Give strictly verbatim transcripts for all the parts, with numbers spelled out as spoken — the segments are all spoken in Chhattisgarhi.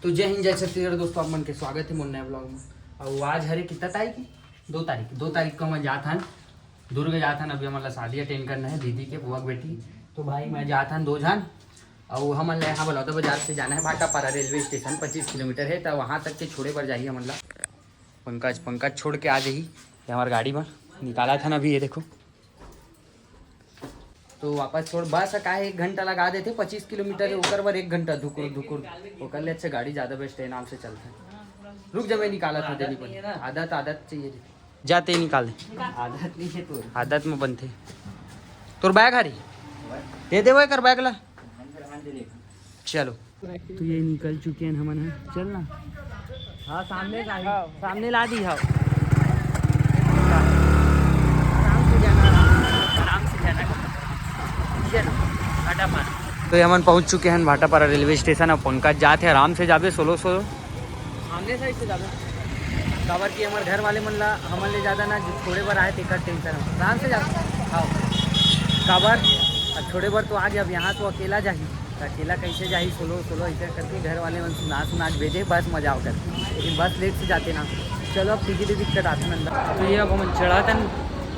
तो जय हिंद, जय छत्तीसगढ़ दोस्तों, आप मन के स्वागत हे मोर नया ब्लॉग में। अउ आज हरे कितना तारीख हे? दो तारीख। दो तारीख को हमन जात हन दुर्ग, जात हन। अभी हमन ला शादी अटेंड करना हे दीदी के बुआ के बेटी। तो भाई मैं जात हन दो झन, अउ हमन ला यहाँ बलौदा बाजार से जाना हे भाटापारा रेलवे स्टेशन, पच्चीस किलोमीटर हे। तो वहाँ तक के छोड़े बर जाही हमन ला पंकज। पंकज छोड़ के आ जाही। ये हमार गाड़ी में निकालत हन अभी, ये देखो। तो वापस छोड़, बस का हे, एक घंटा लगा देथे, पच्चीस किलोमीटर हे, ओकर बर एक घंटा धुकुर धुकुर, ओकर ले अच्छा गाड़ी ज्यादा बेस्ट हे, आराम से चलथे। रुक जा, मैं निकालत हूँ तेनी पर। आदत, आदत चाहिए रे। जा ते निकाल दे। आदत नहीं है तोर। आदत में बनथे। तोर बैग हरी, दे दे वो एकर बैग ला। चलो, तो ये निकल चुके हैं हमन ह। चल ना। हाँ, सामने ला, सामने ला दी। हाँ, आराम से जाना, आराम से जाना। चलो, फटाफट। तो ये हमन पहुंच चुके हैं भाटापारा रेलवे स्टेशन। अब पंकज जात हे, आराम से जाबे, सोलो सोलो। सामने साइड से जाबे, काबर कि हमर घर वाले मन ला हमन ले ज्यादा ना छोड़े बर आए, तेकर टेंशन हो। आराम से जाबे। हाँ, काबर अब छोड़े बर तो आ गया, अब यहाँ तो अकेला जाही, तो अकेला कैसे जाही? सोलो सोलो ऐसे करके घर वाले मन सुना सुना के भेजे, बस मजा आओ करके। लेकिन बस लेट से जाते ना। चलो, अब टिकट विकट आते ना अंदर। तो ये अब हमन चढ़ातन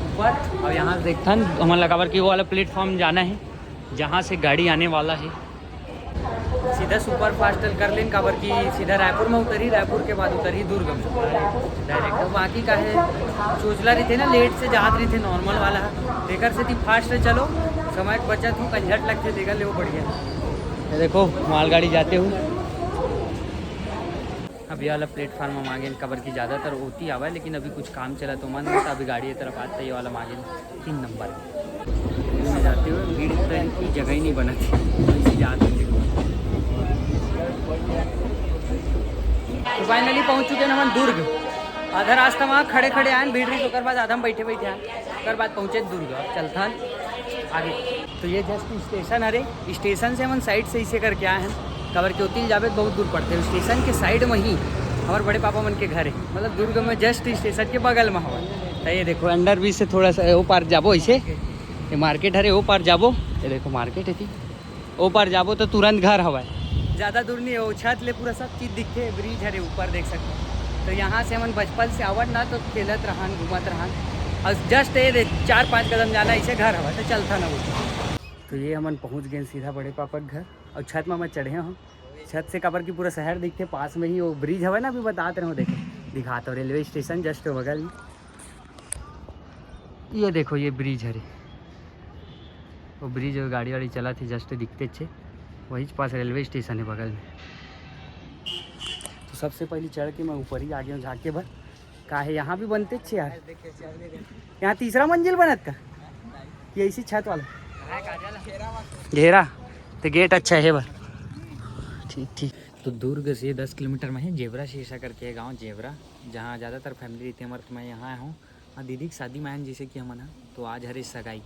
ऊपर, अब यहाँ से देखतन हमन ला, काबर कि वो वाला प्लेटफॉर्म जाना हे जहाँ से गाड़ी आने वाला हे। सीधा सुपर फास्ट ल कर लेन, काबर कि सीधा रायपुर में उतरही, रायपुर के बाद उतरही दुर्ग में डायरेक्ट। तो बाकी का हे, चोचला रहिथे ना, लेट से जात रहिथे नॉर्मल वाला, तेकर सेती फास्ट से चलो, समय के बचत हो, झट लगथे, तेकर ले वो बढ़िया। ये देखो, मालगाड़ी जाते हुए। अब ये वाला प्लेटफॉर्म हम आ गेन, काबर कि ज़्यादातर ओती आवे, लेकिन अभी कुछ काम चला तो मन, तो अभी गाड़ी ये तरफ आत, तो ये वाला हम आ गेन, तीन नंबर। इसमें जाते हुए भीड़ इतना है कि जगह ही नहीं बना थी, इसी जाते हुए। तो फाइनली पहुंच चुके हैं हम दुर्ग। आधा रास्ता वहाँ खड़े खड़े आए, भीड़ रही, ओकर बाद आधा हम बैठे बैठे आए, ओकर बाद पहुंचे दुर्ग। अब चलथन आगे। तो ये जस्ट स्टेशन हरे, स्टेशन से हमन साइड से इसे करके आए हैं, काबर कि ओती ल जाबे त बहुत दूर पड़थे। स्टेशन के साइड में ही हमारे बड़े पापा मन के घर है, मतलब दुर्ग में जस्ट स्टेशन के बगल में हवा। तो ये देखो, अंडर ब्रिज से थोड़ा सा वो पार जाबो, इसे ये मार्केट हरे, वो पार जाबो। ये देखो मार्केट है थी, वो पार जाबो तो तुरंत घर हवा। ज़्यादा दूर नहीं है, वो छत ले पूरा सब चीज़ दिखथे, ब्रिज हरे ऊपर देख सकते हो। तो यहाँ से हमन बचपन से आवत ना तो खेलत रहन, घूमत रहन, और जस्ट ये दे चार पाँच कदम जाना, इसे घर हवा, तो चलता ना वो। तो ये हमन पहुँच गए सीधा बड़े पापा के घर, और छत में मैं चढ़े हूँ। छत से काबर कि पूरा शहर दिखथे, पास में ही वो ब्रिज हवा ना, अभी बतात रहे हो, देखो दिखाता हूँ, रेलवे स्टेशन जस्ट बगल में। ये देखो, ये ब्रिज हरे, वो ब्रिज, वो गाड़ी वाड़ी चला थी, जस्ट दिखते अच्छे, वही पास रेलवे स्टेशन है बगल में। तो सबसे पहले चढ़ के मैं ऊपर ही आ गया हूँ झांके बर। का है, यहाँ भी बनते अच्छे यार। यहाँ तीसरा मंजिल बनत का, ये इसी छत वाला घेरा, तो गेट अच्छा है बर। ठीक ठीक। तो दुर्ग से दस किलोमीटर में है जेवरा शीशा करके गांव जेवरा, जहाँ ज़्यादातर फैमिली रहती है हमारे। तो मैं यहाँ आया हूँ, हाँ, दीदी की शादी में आए हैं, जैसे कि हमन ह। तो आज हरे सगाई,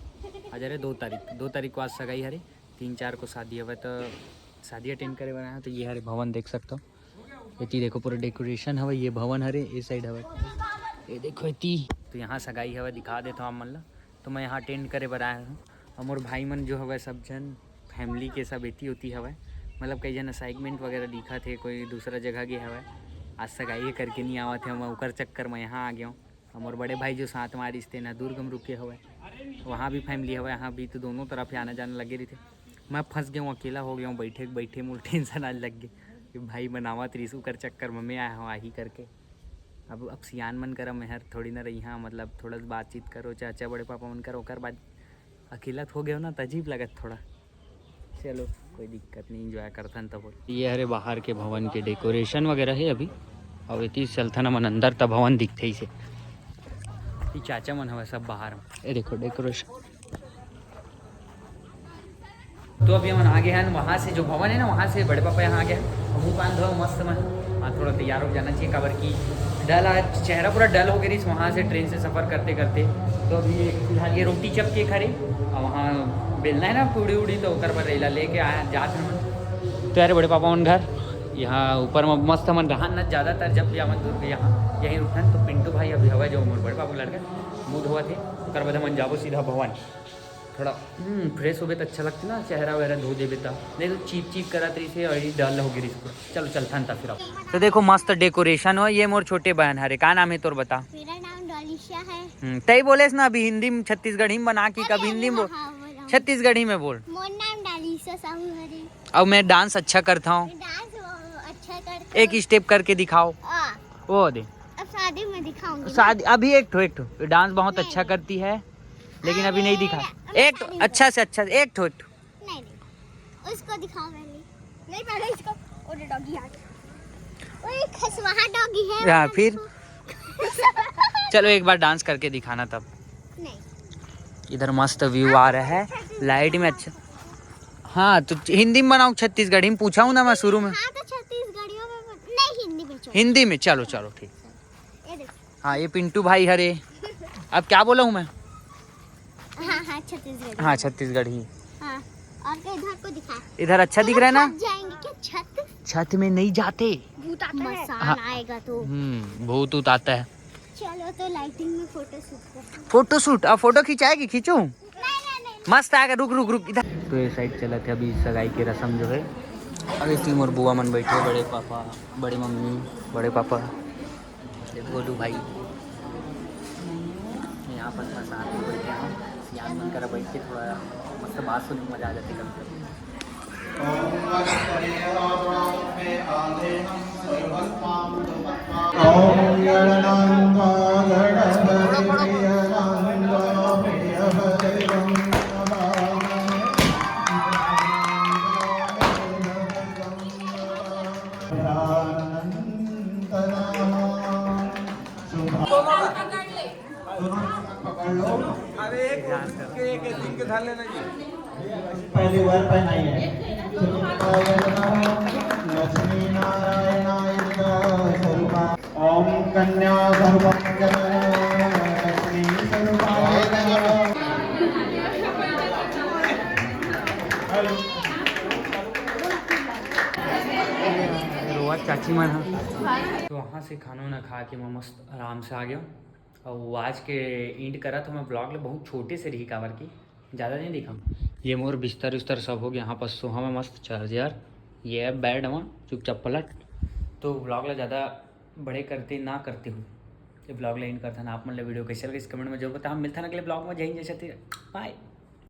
आज हरे दो तारीख, दो तारीख को आज सगाई हरे, तीन चार को शादी हवे, तो शादी अटेंड करे बर आए हैं। तो ये हरे भवन देख सकते हो, एती देखो पूरा डेकोरेशन हवे, ये भवन हरे, ये साइड हवे, ये देखो एती। तो यहाँ सगाई हवे, दिखा देता हूँ आप मन ला। तो मैं यहाँ अटेंड करे बर आया हूँ, और मोर भाई मन जो हवे सब झन फैमिली के सब एती ओती हवे, मतलब कई जन असाइनमेंट वगैरह लिखा थे, कोई दूसरा जगह गे हवे, आज सगाई करके नहीं आवत है, मैं ओकर चक्कर में यहाँ आ गया हूँ। हमर बड़े भाई जो साथ में आ रिस, तेन ह दुर्ग म रुके हवय, वहाँ भी फैमिली हवय, यहाँ भी तो दोनों तरफ आना जाना लगे रहिथे। मैं फंस गया हूँ, अकेला हो गया हूँ, बैठे बैठे मोर टेंशन आज लग गे कि भाई मन आवत रिस, ओकर चक्कर में मैं आया हूँ आही करके। अब अब सियान मन करा मैं हर थोड़ी ना रही हाँ, मतलब थोड़ा सा बातचीत करो, चाचा बड़े पापा मन करो, ओकर बाद अकेला हो गया हूँ ना, तो अजीब लगत थोड़ा। चलो, कोई दिक्कत नहीं, एंजॉय करथन तब। ये हरे बाहर के भवन के डेकोरेशन वगैरह है अभी, और इति चलथन हमन अंदर, तब भवन दिखते ही से। ये चाचा मन हवे सब बाहर में, ये देखो डेकोरेशन। तो अभी हमन आ गए हैं वहाँ से, जो भवन है ना, वहाँ से बड़े पापा यहाँ आ गए हैं। मुँह कान धो मस्त मन, हाँ, थोड़ा तैयार हो जाना चाहिए, काबर कि डल आज चेहरा पूरा डल हो गया रहिस वहाँ से ट्रेन से सफ़र करते करते। तो अभी ये फिलहाल ये रोटी चप केक हरे, और वहाँ बेलना है ना पूड़ी उड़ी, तो ओकर बर रेला लेके आया जात हन। तो यार बड़े पापा मन घर यहाँ ऊपर में मस्त मन रहन ना, ज़्यादातर जब भी हमन दुर्ग यहाँ यहीं रुकन, तो पिंटू भाई अभी हवा जो मोर बड़े पापा लड़का मुँह धोवत हे, ओकर बाद हमन जाबो सीधा भवन। थोड़ा हम्म फ्रेश होबे त अच्छा लगथे ना, चेहरा वेहरा धो देबे त, नहीं तो चीप चीप करत रहिसे और ये डल हो गिस पूरा। चलो चलथन त फिर अब। तो देखो मस्त डेकोरेशन हो, ये मोर छोटे बहन हरे, का नाम है तोर बता? मेरा नाम डॉलिशा है। हम्म, तई बोलेस ना अभी हिंदी में, छत्तीसगढ़ी में बना के, अरे, कब अरे, हिंदी में बोल, हाँ, हाँ, बोल रहा हूँ। छत्तीसगढ़ी में बोल। मोर नाम डॉलिशा साहू हरे। अब मैं डांस अच्छा करता हूँ। डांस वो अच्छा करता एक हूँ। स्टेप करके दिखाओ। आ, वो दे। अब शादी में दिखाऊंगी ना। शादी, अभी एक ठो, एक ठो डांस बहुत नहीं, अच्छा नहीं। करती है, लेकिन अभी नहीं अरे, दिखा। अरे, एक ठो, शादी में। अच्छा से अच्छा, एक ठो, एक ठो। नहीं, नहीं, उसको दिखाओ पहले। नहीं, पहले इसको। अरे, डॉगी आ गया। ओए, खसवाहा डॉगी है। हाँ, फिर? चलो, एक बार डांस करके दिखाना तब। नहीं। इधर मस्त व्यू आ रहा है, लाइट में अच्छा। हाँ, तो हिंदी में बनाओ, छत्तीसगढ़ी में पूछा हूँ ना मैं शुरू में। हाँ, तो छत्तीसगढ़ियों में बन-, नहीं, हिंदी में, चलो। हिंदी में, चलो, चलो, ठीक। ये देखो। हाँ, ये पिंटू भाई हरे। अब क्या बोला हूँ मैं? हाँ, हाँ, छत्तीसगढ़ी। हाँ, छत्तीसगढ़ी। हाँ, और क्या इधर को दिखा? इधर अच्छा दिख रहा है ना? छत जाएंगे क्या? छत? छत में नहीं जाते। भूत आता है। मसान हाँ। आएगा तो। हम्म, भूत उत आता है। चलो तो लाइटिंग में फोटो शूट करते हैं। Photo shoot? अब फोटो खिंचाएगी? खींचूं? नहीं, नहीं, नहीं। मस्त आएगा। रुक, रुक, रुक, इधर। तो ये साइड चलत है अभी सगाई के रस्म जो है। अभी तीन और बुआ मन बैठे, बड़े पापा, बड़ी मम्मी, बड़े पापा, ये गोलू भाई। यहाँ पर मैं साथ में बैठे हैं, यहाँ मन करा बैठ के थोड़ा मस्त बात सुनने में मजा आ जाती है कभी कभी। अरे एक, एक, एक, एक झाले ना जी। पहली बार पहनाई है। लक्ष्मी नारायण स्वरूपा। ओम कन्या स्वरूपा। लक्ष्मी स्वरूपा। रोआ चाची मन ह। तो वहाँ से खाना वाना खा के मैं मस्त आराम से आ गया। और आज के एंड करा तो मैं ब्लॉग ले बहुत छोटे से रही, काबर की ज़्यादा नहीं दिखा। ये मोर बिस्तर उस्तर सब हो गया, यहाँ पर सोहा मैं मस्त चार्जर, ये है बेड में चुपचाप पलट। तो ब्लॉग ला ज़्यादा बड़े करते ना करते हो, ये ब्लॉग ला एंड करता ना। आप मन ला वीडियो कैसे लगे इस कमेंट में जरूर बताओ। हम मिलता ना अगले ब्लॉग में। जय हिंद, जय छत्तीसगढ़, बाय।